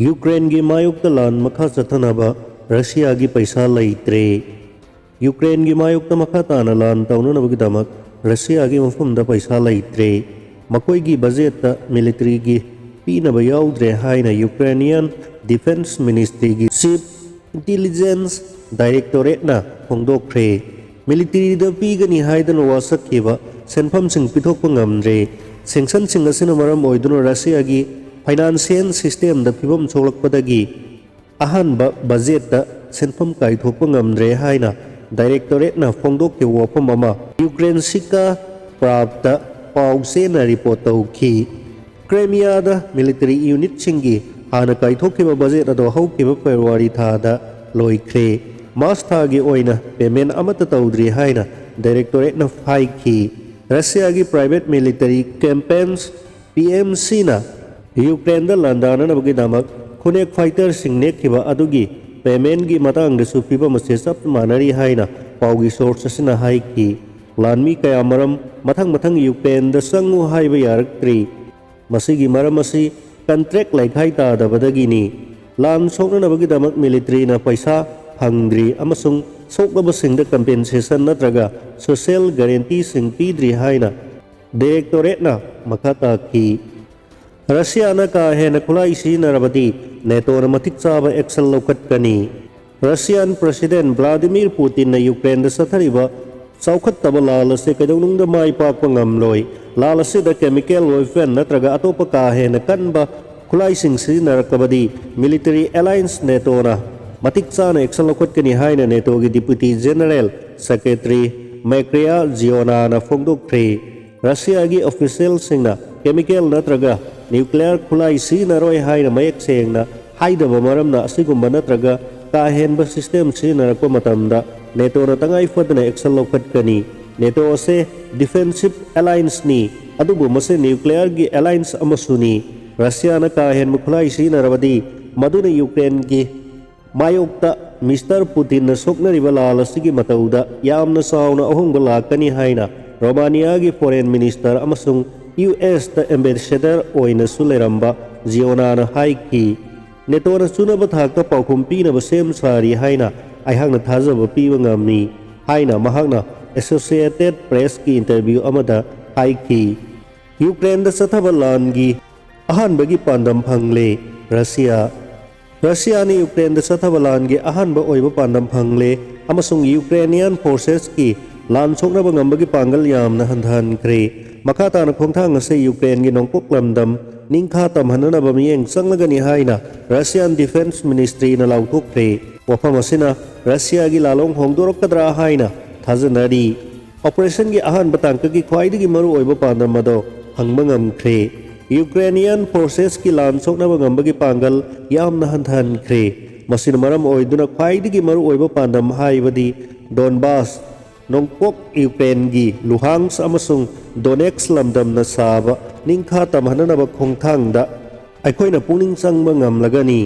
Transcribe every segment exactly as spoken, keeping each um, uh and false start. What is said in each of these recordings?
ꯌꯨꯀ꯭ꯔꯦꯟꯒꯤ ꯃꯥꯌꯣꯛꯇ ꯂꯥꯟ ꯃꯈꯥ ꯆꯠꯊꯅꯕ ꯔꯁꯤꯌꯥꯒꯤ ꯄꯩꯁꯥ ꯂꯩꯇ꯭ꯔꯦ꯫ ꯌꯨꯀ꯭ꯔꯦꯟꯒꯤ ꯃꯥꯌꯣꯛꯇ ꯃꯈꯥ ꯇꯥꯅ ꯂꯥꯟ ꯇꯧꯅꯅꯕꯒꯤꯗꯃꯛ ꯔꯁꯤꯌꯥꯒꯤ ꯃꯐꯝꯗ ꯄꯩꯁꯥ ꯂꯩꯇ꯭ꯔꯦ꯫ ꯃꯈꯣꯏꯒꯤ ꯕꯖꯦꯠꯇ ꯃꯤꯂꯤꯇꯔꯤꯒꯤ ꯄꯤꯅꯕ ꯌꯥꯎꯗ꯭ꯔꯦ ꯍꯥꯏꯅ ꯌꯨꯀ꯭ꯔꯦꯅꯤꯌꯟ ꯗꯤꯐꯦꯟꯁ ꯃꯤꯅꯤꯁꯇ꯭ꯔꯤꯒꯤ ꯆꯤꯐ ꯏꯟꯇꯤꯂꯤꯖꯦꯟꯁ ꯗꯥꯏꯔꯦꯛꯇꯣꯔꯦꯠꯅ ꯐꯣꯡꯗꯣꯛꯈ꯭ꯔꯦ꯫ ꯃꯤꯂꯤꯇꯔꯤꯗ ꯄꯤꯒꯅꯤ ꯍꯥꯏꯗꯨꯅ ꯋꯥꯁꯛꯈꯤꯕ ꯁꯦꯟꯐꯝꯁꯤꯡ ꯄꯤꯊꯣꯛꯄ ꯉꯝꯗ꯭ꯔꯦ꯫ ꯁꯦꯡꯁꯟꯁꯤꯡ ꯑꯁꯤꯅ ꯃꯔꯝ ꯑꯣꯏꯗꯨꯅ ꯔꯁꯤꯌꯥꯒꯤ ꯐꯥꯏꯅꯥꯟꯁꯤꯌꯦꯜ ꯁꯤꯁꯇꯦꯝꯗ ꯐꯤꯕꯝ ꯁꯣꯛꯂꯛꯄꯗꯒꯤ ꯑꯍꯥꯟꯕ ꯕꯖꯦꯠꯇ ꯁꯦꯟꯐꯝ ꯀꯥꯏꯊꯣꯛꯄ ꯉꯝꯗ꯭ꯔꯦ ꯍꯥꯏꯅ ꯗꯥꯏꯔꯦꯛꯇꯣꯔꯦꯠꯅ ꯐꯣꯡꯗꯣꯛꯈꯤꯕ ꯋꯥꯐꯝ ꯑꯃ ꯌꯨꯀ꯭ꯔꯦꯟꯁꯤꯀꯥ ꯄ꯭ꯔꯥꯞꯇ ꯄꯥꯎ ꯆꯦꯅ ꯔꯤꯄꯣꯔꯠ ꯇꯧꯈꯤ꯫ ꯀ꯭ꯔꯦꯃꯤꯌꯥꯗ ꯃꯤꯂꯤꯇꯔꯤ ꯌꯨꯅꯤꯠꯁꯤꯡꯒꯤ ꯍꯥꯟꯅ ꯀꯥꯏꯊꯣꯛꯈꯤꯕ ꯕꯖꯦꯠ ꯑꯗꯣ ꯍꯧꯈꯤꯕ ꯐꯦꯕ꯭ꯔꯨꯋꯥꯔꯤ ꯊꯥꯗ ꯂꯣꯏꯈ꯭ꯔꯦ꯫ ꯃꯥꯔꯆ ꯊꯥꯒꯤ ꯑꯣꯏꯅ ꯄꯦꯃꯦꯟ ꯑꯃꯠꯇ ꯇꯧꯗ꯭ꯔꯤ ꯍꯥꯏꯅ ꯗꯥꯏꯔꯦꯛꯇꯣꯔꯦꯠꯅ ꯍꯥꯏꯈꯤ꯫ ꯔꯁꯤꯌꯥꯒꯤ ꯄ꯭ꯔꯥꯏꯚꯦꯠ ꯃꯤꯂꯤꯇꯔꯤ ꯀꯦꯝꯄꯦꯟꯁ, ꯄꯤ ꯑꯦꯝ ꯁꯤꯅ ꯌꯨꯀ꯭ꯔꯦꯟꯗ ꯂꯥꯟꯗꯥꯅꯅꯕꯒꯤꯗꯃꯛ ꯈꯨꯅꯦꯛ ꯐꯥꯏꯇꯔꯁꯤꯡ ꯅꯦꯛꯈꯤꯕ ꯑꯗꯨꯒꯤ ꯄꯦꯃꯦꯟꯒꯤ ꯃꯇꯥꯡꯗꯁꯨ ꯐꯤꯕꯝ ꯑꯁꯤ ꯆꯞ ꯃꯥꯟꯅꯔꯤ ꯍꯥꯏꯅ ꯄꯥꯎꯒꯤ ꯁꯣꯔꯁ ꯑꯁꯤꯅ ꯍꯥꯏꯈꯤ꯫ ꯂꯥꯟꯃꯤ ꯀꯌꯥ ꯃꯔꯝ ꯃꯊꯪ ꯃꯊꯪ ꯌꯨꯀ꯭ꯔꯦꯟꯗ ꯆꯪꯉꯨ ꯍꯥꯏꯕ ꯌꯥꯔꯛꯇ꯭ꯔꯤ꯫ ꯃꯁꯤꯒꯤ ꯃꯔꯝ ꯑꯁꯤ ꯀꯟꯇ꯭ꯔꯦꯛ ꯂꯩꯈꯥꯏ ꯇꯥꯗꯕꯗꯒꯤꯅꯤ꯫ ꯂꯥꯟ ꯁꯣꯛꯅꯅꯕꯒꯤꯗꯃꯛ ꯃꯤꯂꯤꯇꯔꯤꯅ ꯄꯩꯁꯥ ꯐꯪꯗ꯭ꯔꯤ ꯑꯃꯁꯨꯡ ꯁꯣꯛꯂꯕꯁꯤꯡꯗ ꯀꯝꯄꯦꯟꯁꯦꯁꯟ ꯅꯠꯇ꯭ꯔꯒ ꯁꯣꯁꯤꯌꯦꯜ ꯒꯥꯔꯦꯟꯇꯤꯁꯤꯡ ꯄꯤꯗ꯭ꯔꯤ ꯍꯥꯏꯅ ꯗꯥꯏꯔꯦꯛꯇꯣꯔꯦꯠꯅ ꯃꯈꯥ ꯇꯥꯈꯤ꯫ ꯔꯁꯤꯌꯥꯅ ꯀꯥ ꯍꯦꯟꯅ ꯈꯨꯠꯂꯥꯏ ꯁꯤꯖꯤꯟꯅꯔꯕꯗꯤ ꯅꯦꯇꯣꯅ ꯃꯇꯤꯛ ꯆꯥꯕ ꯑꯦꯛꯁꯟ ꯂꯧꯈꯠꯀꯅꯤ꯫ ꯔꯁꯤꯌꯥꯟ ꯄ꯭ꯔꯁꯤꯗꯦꯟ ꯚ꯭ꯂꯥꯗꯤꯃꯤꯔ ꯄꯨꯇꯤꯟꯅ ꯌꯨꯀ꯭ꯔꯦꯟꯗ ꯆꯠꯊꯔꯤꯕ ꯆꯥꯎꯈꯠꯇꯕ ꯂꯥꯜ ꯑꯁꯤ ꯀꯩꯗꯧꯅꯨꯡꯗ ꯃꯥꯏ ꯄꯥꯛꯄ ꯉꯝꯂꯣꯏ꯫ ꯂꯥꯜ ꯑꯁꯤꯗ ꯀꯦꯃꯤꯀꯦꯜ ꯋꯦꯄꯟ ꯅꯠꯇ꯭ꯔꯒ ꯑꯇꯣꯞꯄ ꯀꯥ ꯍꯦꯟꯅ ꯀꯟꯕ ꯈꯨꯠꯂꯥꯏꯁꯤꯡ ꯁꯤꯖꯤꯟꯅꯔꯛꯂꯕꯗꯤ ꯃꯤꯂꯤꯇꯔꯤ ꯑꯦꯂꯥꯏꯟꯁ ꯅꯦꯇꯣꯅ ꯃꯇꯤꯛ ꯆꯥꯅ ꯑꯦꯛꯁꯟ ꯂꯧꯈꯠꯀꯅꯤ ꯍꯥꯏꯅ ꯅꯦꯇꯣꯒꯤ ꯗꯤꯄ꯭ꯌꯨꯇꯤ ꯖꯦꯅꯔꯦꯜ ꯁꯦꯀ꯭ꯔꯦꯇꯔꯤ ꯃꯦꯀ꯭ꯔꯤꯌꯥ ꯖꯤꯌꯣꯅꯥꯅ ꯐꯣꯡꯗꯣꯛꯈ꯭ꯔꯦ꯫ ꯔꯁꯤꯌꯥꯒꯤ ꯑꯣꯐꯤꯁꯤꯌꯦꯜꯁꯤꯡꯅ ꯀꯦꯃꯤꯀꯦꯜ ꯅꯠꯇ꯭ꯔꯒ ꯅ꯭ꯌꯨꯀ꯭ꯂꯤꯌꯔ ꯈꯨꯠꯂꯥꯏ ꯁꯤꯖꯤꯟꯅꯔꯣꯏ ꯍꯥꯏꯅ ꯃꯌꯦꯛ ꯁꯦꯡꯅ ꯍꯥꯏꯗꯕ ꯃꯔꯝꯅ ꯑꯁꯤꯒꯨꯝꯕ ꯅꯠꯇ꯭ꯔꯒ ꯀꯥ ꯍꯦꯟꯕ ꯁꯤꯁꯇꯦꯝ ꯁꯤꯖꯤꯟꯅꯔꯛꯄ ꯃꯇꯝꯗ ꯅꯦꯇꯣꯅ ꯇꯉꯥꯏ ꯐꯗꯅ ꯑꯦꯛꯁꯟ ꯂꯧꯈꯠꯀꯅꯤ꯫ ꯅꯦꯇꯣ ꯑꯁꯦ ꯗꯤꯐꯦꯟꯁꯤꯞ ꯑꯦꯂꯥꯏꯟꯁꯅꯤ, ꯑꯗꯨꯕꯨ ꯃꯁꯤ ꯅ꯭ꯌꯨꯀ꯭ꯂꯤꯌꯔꯒꯤ ꯑꯦꯂꯥꯏꯟꯁ ꯑꯃꯁꯨꯅꯤ꯫ ꯔꯁꯤꯌꯥꯅ ꯀꯥ ꯍꯦꯟꯕ ꯈꯨꯠꯂꯥꯏ ꯁꯤꯖꯤꯟꯅꯔꯕꯗꯤ ꯃꯗꯨꯅ ꯌꯨꯀ꯭ꯔꯦꯟꯒꯤ ꯃꯥꯌꯣꯛꯇ ꯃꯤꯁꯇꯔ ꯄꯨꯇꯤꯟꯅ ꯁꯣꯛꯅꯔꯤꯕ ꯂꯥꯜ ꯑꯁꯤꯒꯤ ꯃꯇꯧꯗ ꯌꯥꯝꯅ ꯆꯥꯎꯅ ꯑꯍꯣꯡꯕ ꯂꯥꯛꯀꯅꯤ ꯍꯥꯏꯅ ꯔꯣꯃꯥꯅꯤꯌꯥꯒꯤ ꯐꯣꯔꯦꯟ ꯃꯤꯅꯤꯁꯇꯔ ꯑꯃꯁꯨꯡ ꯌꯨ ꯑꯦꯁꯇ ꯑꯦꯝꯕꯦꯁꯦꯗꯔ ꯑꯣꯏꯅꯁꯨ ꯂꯩꯔꯝꯕ ꯖꯤꯌꯣꯅꯥꯅ ꯍꯥꯏꯈꯤ꯫ ꯅꯦꯇꯣꯅ ꯆꯨꯅꯕ ꯊꯥꯛꯇ ꯄꯥꯎꯈꯨꯝ ꯄꯤꯅꯕ ꯁꯦꯝ ꯁꯥꯔꯤ ꯍꯥꯏꯅ ꯑꯩꯍꯥꯛꯅ ꯊꯥꯖꯕ ꯄꯤꯕ ꯉꯝꯃꯤ ꯍꯥꯏꯅ ꯃꯍꯥꯛꯅ ꯑꯦꯁꯣꯁꯤꯌꯦꯇꯦꯗ ꯄ꯭ꯔꯦꯁꯀꯤ ꯏꯟꯇꯔꯚ꯭ꯌꯨ ꯑꯃꯗ ꯍꯥꯏꯈꯤ꯫ ꯌꯨꯀ꯭ꯔꯦꯟꯗ ꯆꯠꯊꯕ ꯂꯥꯟꯒꯤ ꯑꯍꯥꯟꯕꯒꯤ ꯄꯥꯟꯗꯝ ꯐꯪꯂꯦ꯫ ꯔꯁꯤꯌꯥ꯫ ꯔꯁꯤꯌꯥꯅ ꯌꯨꯀ꯭ꯔꯦꯟꯗ ꯆꯠꯊꯕ ꯂꯥꯟꯒꯤ ꯑꯍꯥꯟꯕ ꯑꯣꯏꯕ ꯄꯥꯟꯗꯝ ꯐꯪꯂꯦ ꯑꯃꯁꯨꯡ ꯌꯨꯀ꯭ꯔꯦꯅꯤꯌꯥꯟ ꯐꯣꯔꯁꯦꯁꯀꯤ ꯂꯥꯟ ꯁꯣꯛꯅꯕ ꯉꯝꯕꯒꯤ ꯄꯥꯡꯒꯜ ꯌꯥꯝꯅ ꯍꯟꯊꯍꯟꯈ꯭ꯔꯦ꯫ ꯃꯈꯥ ꯇꯥꯅ ꯈꯣꯡꯊꯥꯡ ꯑꯁꯤ ꯌꯨꯀ꯭ꯔꯦꯟꯒꯤ ꯅꯣꯡꯄꯣꯛ ꯂꯝꯗꯝ ꯅꯤꯡꯈꯥ ꯇꯝꯍꯟꯅꯅꯕ ꯃꯤꯠꯌꯦꯡ ꯆꯪꯂꯒꯅꯤ ꯍꯥꯏꯅ ꯔꯁꯤꯌꯥꯟ ꯗꯤꯐꯦꯟꯁ ꯃꯤꯅꯤꯁꯇ꯭ꯔꯤꯅ ꯂꯥꯎꯊꯣꯛꯈ꯭ꯔꯦ꯫ ꯋꯥꯐꯝ ꯑꯁꯤꯅ ꯔꯁꯤꯌꯥꯒꯤ ꯂꯥꯂꯣꯡ ꯍꯣꯡꯗꯣꯔꯛꯀꯗ꯭ꯔꯥ ꯍꯥꯏꯅ ꯊꯥꯖꯅꯔꯤ꯫ ꯑꯣꯄꯔꯦꯁꯟꯒꯤ ꯑꯍꯥꯟꯕ ꯇꯥꯡꯀꯛꯀꯤ ꯈ꯭ꯋꯥꯏꯗꯒꯤ ꯃꯔꯨꯑꯣꯏꯕ ꯄꯥꯟꯗꯝ ꯑꯗꯣ ꯐꯪꯕ ꯉꯝꯈ꯭ꯔꯦ꯫ ꯌꯨꯀ꯭ꯔꯦꯅꯤꯌꯥꯟ ꯐꯣꯔꯁꯦꯁꯀꯤ ꯂꯥꯟ ꯁꯣꯛꯅꯕ ꯉꯝꯕꯒꯤ ꯄꯥꯡꯒꯜ ꯌꯥꯝꯅ ꯍꯟꯊꯍꯟꯈ꯭ꯔꯦ꯫ ꯃꯁꯤꯅ ꯃꯔꯝ ꯑꯣꯏꯗꯨꯅ ꯈ꯭ꯋꯥꯏꯗꯒꯤ ꯃꯔꯨꯑꯣꯏꯕ ꯄꯥꯟꯗꯝ ꯍꯥꯏꯕꯗꯤ ꯗꯣꯟꯕꯥꯁ, ꯅꯣꯡꯄꯣꯛ ꯌꯨꯀ꯭ꯔꯦꯟꯒꯤ ꯂꯨꯍꯥꯟꯁ ꯑꯃꯁꯨꯡ ꯗꯣꯅꯦꯠꯁ ꯂꯝꯗꯝꯅ ꯁꯥꯕ ꯅꯤꯡꯈꯥ ꯇꯝꯍꯟꯅꯅꯕ ꯈꯣꯡꯊꯥꯡꯗ ꯑꯩꯈꯣꯏꯅ ꯄꯨꯛꯅꯤꯡ ꯆꯪꯕ ꯉꯝꯂꯒꯅꯤ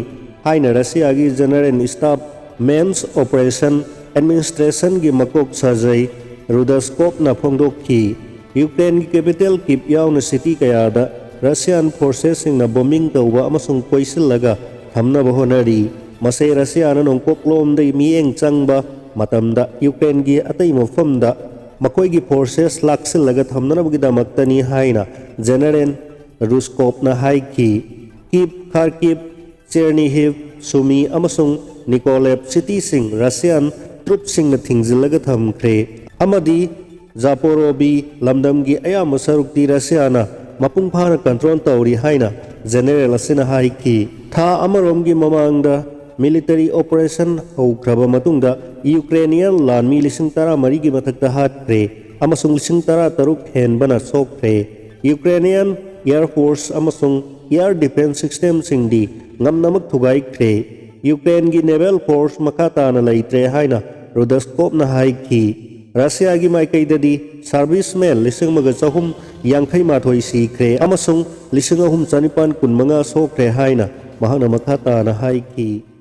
ꯍꯥꯏꯅ ꯔꯁꯤꯌꯥꯒꯤ ꯖꯦꯅꯔꯦꯜ ꯁ꯭ꯇꯥꯐ ꯃꯦꯟꯁ ꯑꯣꯄꯔꯦꯁꯟ ꯑꯦꯗꯃꯤꯅꯤꯁꯇ꯭ꯔꯦꯁꯟꯒꯤ ꯃꯀꯣꯛ ꯁꯥꯖꯩ ꯔꯨꯗꯁꯀꯣꯞꯅ ꯐꯣꯡꯗꯣꯛꯈꯤ꯫ ꯌꯨꯀ꯭ꯔꯦꯟꯒꯤ ꯀꯦꯄꯤꯇꯦꯜ ꯀꯤꯞ ꯌꯥꯎꯅ ꯁꯤꯇꯤ ꯀꯌꯥꯗ ꯔꯁꯤꯌꯥꯟ ꯐꯣꯔꯁꯦꯁꯁꯤꯡꯅ ꯕꯣꯝꯕꯤꯡ ꯇꯧꯕ ꯑꯃꯁꯨꯡ ꯀꯣꯏꯁꯤꯜꯂꯒ ꯊꯝꯅꯕ ꯍꯣꯠꯅꯔꯤ꯫ ꯃꯁꯤ ꯔꯁꯤꯌꯥꯅ ꯅꯣꯡꯄꯣꯛꯂꯣꯝꯗꯒꯤ ꯃꯤꯠꯌꯦꯡ ꯆꯪꯕ ꯃꯇꯝꯗ ꯌꯨꯀ꯭ꯔꯦꯟꯒꯤ ꯑꯇꯩ ꯃꯐꯝꯗ ꯃꯈꯣꯏꯒꯤ ꯐꯣꯔꯁꯦꯁ ꯂꯥꯛꯁꯤꯜꯂꯒ ꯊꯝꯅꯅꯕꯒꯤꯗꯃꯛꯇꯅꯤ ꯍꯥꯏꯅ ꯖꯦꯅꯔꯦꯜ ꯔꯨꯁꯀꯣꯞꯅ ꯍꯥꯏꯈꯤ꯫ ꯀꯤꯞ, ꯈꯥꯔꯀꯤꯞ, ꯆꯦꯔꯅꯤꯍꯤꯚ, ꯁꯨꯃꯤ ꯑꯃꯁꯨꯡ ꯅꯤꯀꯣꯂꯦꯚ ꯁꯤꯇꯤꯁꯤꯡ ꯔꯁꯤꯌꯥꯟ ꯇ꯭ꯔꯨꯞꯁꯤꯡꯅ ꯊꯤꯡꯖꯤꯜꯂꯒ ꯊꯝꯈ꯭ꯔꯦ ꯑꯃꯗꯤ ꯖꯥꯄꯣꯔꯣꯚꯤ ꯂꯝꯗꯝꯒꯤ ꯑꯌꯥꯝꯕ ꯁꯔꯨꯛꯇꯤ ꯔꯁꯤꯌꯥꯅ ꯃꯄꯨꯡ ꯐꯥꯅ ꯀꯟꯇ꯭ꯔꯣꯜ ꯇꯧꯔꯤ ꯍꯥꯏꯅ ꯖꯦꯅꯔꯦꯜ ꯑꯁꯤꯅ ꯍꯥꯏꯈꯤ꯫ ꯊꯥ ꯑꯃꯔꯣꯝꯒꯤ ꯃꯃꯥꯡꯗ ꯃꯤꯂꯤꯇꯔꯤ ꯑꯣꯄꯔꯦꯁꯟ ꯍꯧꯈ꯭ꯔꯕ ꯃꯇꯨꯡꯗ ꯌꯨꯀ꯭ꯔꯦꯅꯤꯌꯥꯟ ꯂꯥꯟꯃꯤ ꯂꯤꯁꯤꯡ ꯇꯔꯥꯃꯔꯤꯒꯤ ꯃꯊꯛꯇ ꯍꯥꯠꯈ꯭ꯔꯦ ꯑꯃꯁꯨꯡ ꯂꯤꯁꯤꯡ ꯇꯔꯥꯇꯔꯨꯛ ꯍꯦꯟꯕꯅ ꯁꯣꯛꯈ꯭ꯔꯦ꯫ ꯌꯨꯀ꯭ꯔꯦꯅꯤꯌꯥꯟ ꯑꯦꯌꯔ ꯐꯣꯔꯁ ꯑꯃꯁꯨꯡ ꯑꯦꯌꯔ ꯗꯤꯐꯦꯟꯁ ꯁꯤꯁꯇꯦꯝꯁꯤꯡꯗꯤ ꯉꯝꯅꯃꯛ ꯊꯨꯒꯥꯏꯈ꯭ꯔꯦ꯫ ꯌꯨꯀ꯭ꯔꯦꯟꯒꯤ ꯅꯦꯚꯦꯜ ꯐꯣꯔꯁ ꯃꯈꯥ ꯇꯥꯅ ꯂꯩꯇ꯭ꯔꯦ ꯍꯥꯏꯅ ꯔꯨꯗꯁꯀꯣꯞꯅ ꯍꯥꯏꯈꯤ꯫ ꯔꯁꯤꯌꯥꯒꯤ ꯃꯥꯏꯀꯩꯗꯗꯤ ꯁꯥꯔꯚꯤꯁꯃꯦꯟ ꯂꯤꯁꯤꯡ ꯑꯃꯒ ꯆꯍꯨꯝ ꯌꯥꯡꯈꯩ ꯃꯥꯊꯣꯏ ꯁꯤꯈ꯭ꯔꯦ ꯑꯃꯁꯨꯡ ꯂꯤꯁꯤꯡ ꯑꯍꯨꯝ ꯆꯅꯤꯄꯥꯟ ꯀꯨꯟꯃꯉꯥ ꯁꯣꯛꯈ꯭ꯔꯦ ꯍꯥꯏꯅ ꯃꯍꯥꯛꯅ ꯃꯈꯥ ꯇꯥꯅ ꯍꯥꯏꯈꯤ꯫